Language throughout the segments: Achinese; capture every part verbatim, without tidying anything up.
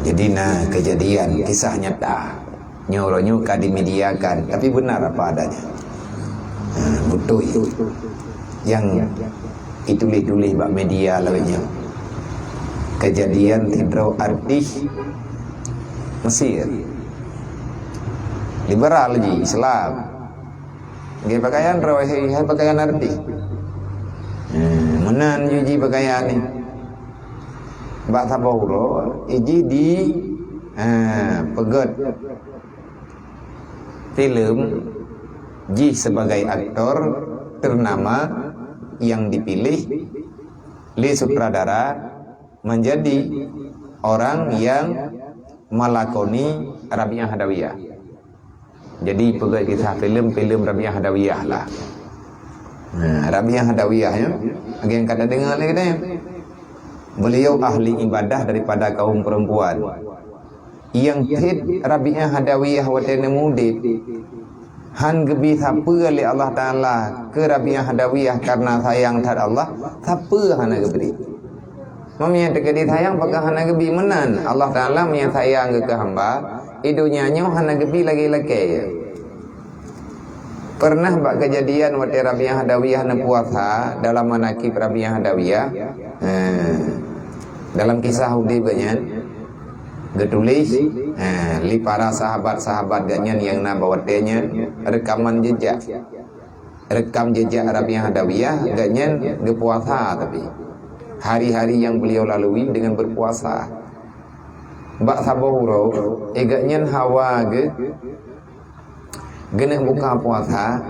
Jadi na kejadian kisah nyata. Nyoe uroe nyoe ka dimediakan, tapi benar apa adanya. Ha, beutôi. Nyang dituléh-tuléh bak media lagèe nyoe. Kejadian sidroe artis Mesir. Liberal jih Islam. Gaya pakaian roh hai, hai pakaian artis. Hmm, meunan jih pakaian ni. Bak saboh uroe, ijih di, ha, peugöt filem jih sebagai aktor ternama yang dipilih lé sutradara menjadi orang yang melakoni Rabi'ah Adawiyah. Jadi peugöt kisah filem-filem Rabi'ah Adawiyah lah. Nah, Rabi'ah Adawiyah nyoe, lagèe nyang ka tadeungoe lé geutanyoe. Beliau ahli ibadah daripada kaum perempuan. Nyang thét Rabi'ah Adawiyah watèe neuudép, han geubi sapeue lé Allah Taala keu Rabi'ah Adawiyah karena sayang that Allah, sapeue hana geubri. Meunyoe teukeudi sayang, pakon hana geubi meunan? Allah Taala meunyoe sayang geuh keu hamba, di donya nyoe hana geubi lagèe lakèe. Pernah bak kejadian watèe Rabi'ah Adawiyah neupuasa, dalam manakib Rabi'ah Adawiyah, eh, dalam kisah udép geuh nyan, geutuléh, eh, lé para sahabat-sahabat geuh nyan nyang na bak watèe nyan reukaman jejak. Rekam jejak Rabi'ah Adawiyah, geuh nyan geupuasa tapi hari-hari yang beliau lalui dengan berpuasa. Bak saboh uroe, eh, geuh nyan hawa geuh geuneuk buka puasa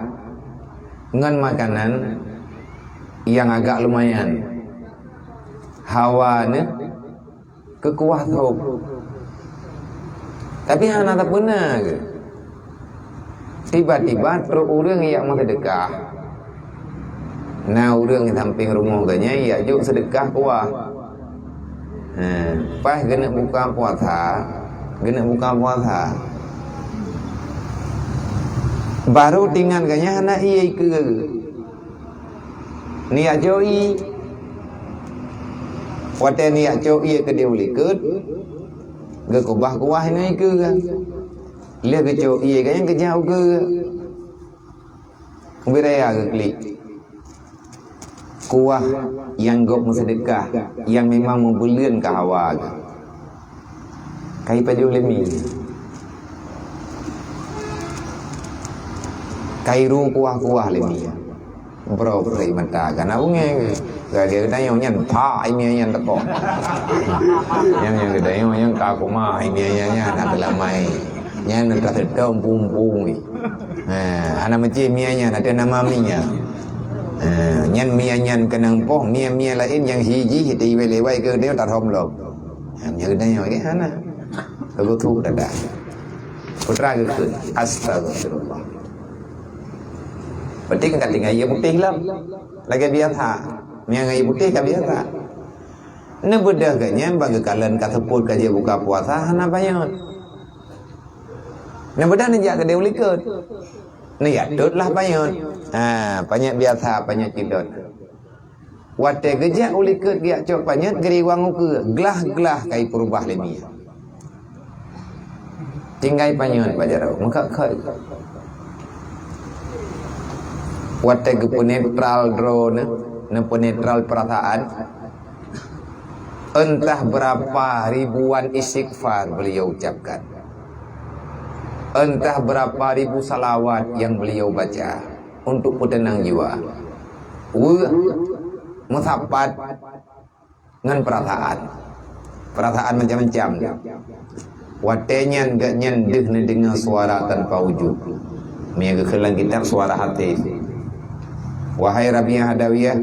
ngon makanan nyang agak lumayan. Hawa neuh keu kuah sop. Tapi hana tapeuna geuh. Tiba-tiba trok ureueng jak meuseudeukah. Na ureueng di sampéng rumoh geuh nyan jak jok seudeukah kuah. Ha, pas geuneuk buka puasa, geuneuk buka puasa. Baru teuingat geuh nyan hana ié ikeue. Neujak cok ié. Watèe neujak cok ié keudéh u likot, geukeubah kuah inoe ikeue. Lheueh geucok ié geuh nyan geujak u keue. Ubé raya geuklik. Kuah nyang gob meuseudeukah, nyang memang meubeuleuen keu hawa geuh. Ka ipajoh lé mi. Ka iru kuah-kuah lé mi. Bro, bro, mata ka na beungèh. Ka dia geutanyong nyan, pak, mi nyan teuka. Nyan, nyan geutanyong nyan ka kuma, mi nyan, nyan na teulamai. Nyan na taseutong pung-pung. Ha, hana meucé mi nyan, ada nama mi nyan. Ha, nyan mi nyan keunong poh, mi, mi laén nyang hiji, hiti iwai-iwai keu dia tathom lom. Ha, mi geutanyong, eh, hana. Keubeutôi dah. Putra geukheun, "Astagfirullah." Berarti kan ka tinggai ié putéh lom. Lagèe biasa. Meunyoe ngon ié putéh ka biasa. Neubeudôh geuh nyan bak geukalon ka seupôt ka jeuet buka puasa hana panyöt. Neubeudôh neujak keudéh u likot. Neujak tot lah panyöt. Ha, panyöt biasa, panyöt cidot. Watèe geujak u likot geujak cok panyöt geuriwang ukeue, glah-glah ka ipeurubah lé mi. Tinggai panyöt bak jaroe, meukhot-khot. Watèe geupeunetral droeneuh, neupeunetral peurasaan, entah berapa ribuan istighfar beliau ucapkan. Entah berapa ribu salawat yang beliau baca untuk peuteunang jiwa. Weueh, meusapat ngon peurasaan. Peurasaan macam-macam. Watèe nyan geuh nyan deuh neudeungoe suara tanpa wujud. Meunyoe geukheun lam kitab suara hati. Wahai Rabi'ah Adawiyah,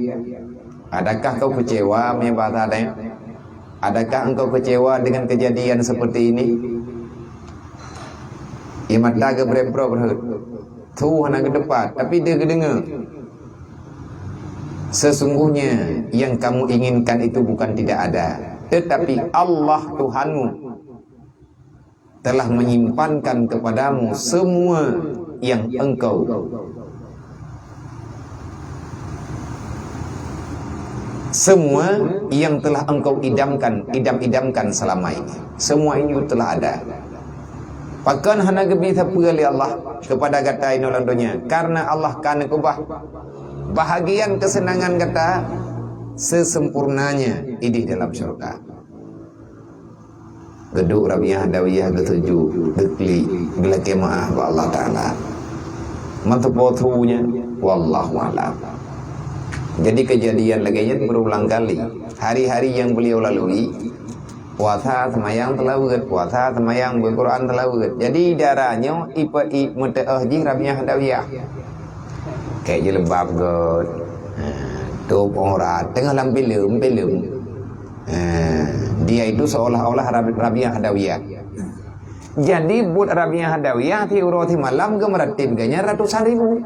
adakah kau kecewa, meunyoe bahasa Aceh? Adakah engkau kecewa dengan kejadian seperti ini? Ié mata geubrek-brok rhot. Su hana geuteupat, tapi deuh geudeungoe. Sesungguhnya yang kamu inginkan itu bukan tidak ada, tetapi Allah Tuhanmu telah menyimpankan kepadamu semua yang engkau, Semua yang telah engkau idamkan, idam-idamkan selama ini, semua itu telah ada. Pakon hana geubi sapeue lé Allah kepada gata inoe lam donya, karena Allah ka neukeubah bahagian kesenangan gata sesempurnanya idih dalam syurga. Geuduek Rabiah Adawiyah geutuju, geuklik, geulakée meu'ah bak Allah Taala. Meuteupeu thunya, wallahu a'lam. Jadi kejadian lagée nyan berulang kali. Hari-hari yang beliau lalui, puasa, semayang, teulaweuet, puasa, semayang, beuquran, teulaweuet. Jadi dara nyoe ipe-, i-, meuteu'oh jih Rabiah Adawiyah. Kek jilbab göt. Ha, tôb aurat, teungoh lam filem, filem. Ha, dia itu seolah-olah Rabi-, Rabiah Adawiyah. Jadi buet Rabiah Adawiyah tiep uroe tiep malam geumeuratéb geuh nyan ratusan ribu.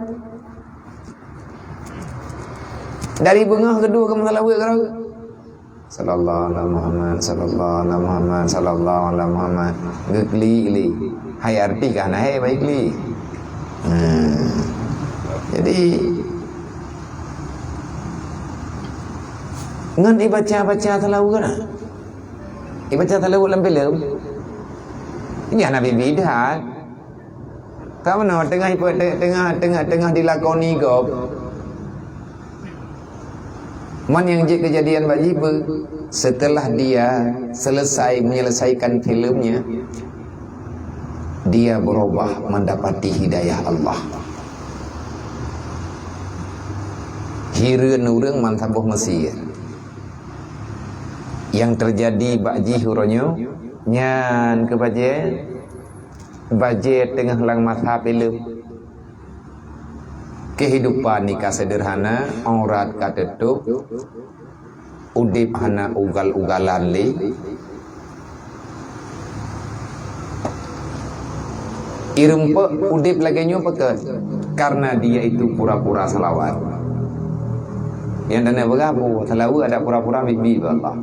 Dari beungoh geuduek geumeusaleubeuet keudroe. Sallallahu ala Muhammad, sallallahu ala Muhammad, sallallahu ala Muhammad. Geuklik lé. Hai artis kah na hai baik klik. Nah. Jadi ngon ibaca-baca salaweuet na. Ibaca salaweuet lam filem. Ini anak bibi dah. Ka meunoe teungoh ipe-, te-, teungoh, teungoh, teungoh dilakoni gob. Man nyang jeuet keujadian bak jih beu, setelah dia selesai menyelesaikan filmnya, dia berubah mendapati hidayah Allah. Hireuen ureuëng man saboh Mesir. Nyang teujadi bak jih uroe nyoe nyan keu bajée, bajée teungoh lam masa filem. Kehidupan ni ka sederhana, aurat ka teutup, udeb hana ugal-ugalan lé. Ireumpok udeb lagée nyoe pakon? Karena dia itu pura-pura salawat. Nyang dana beugah bu, salaweuet ada pura-pura bibi bak Allah.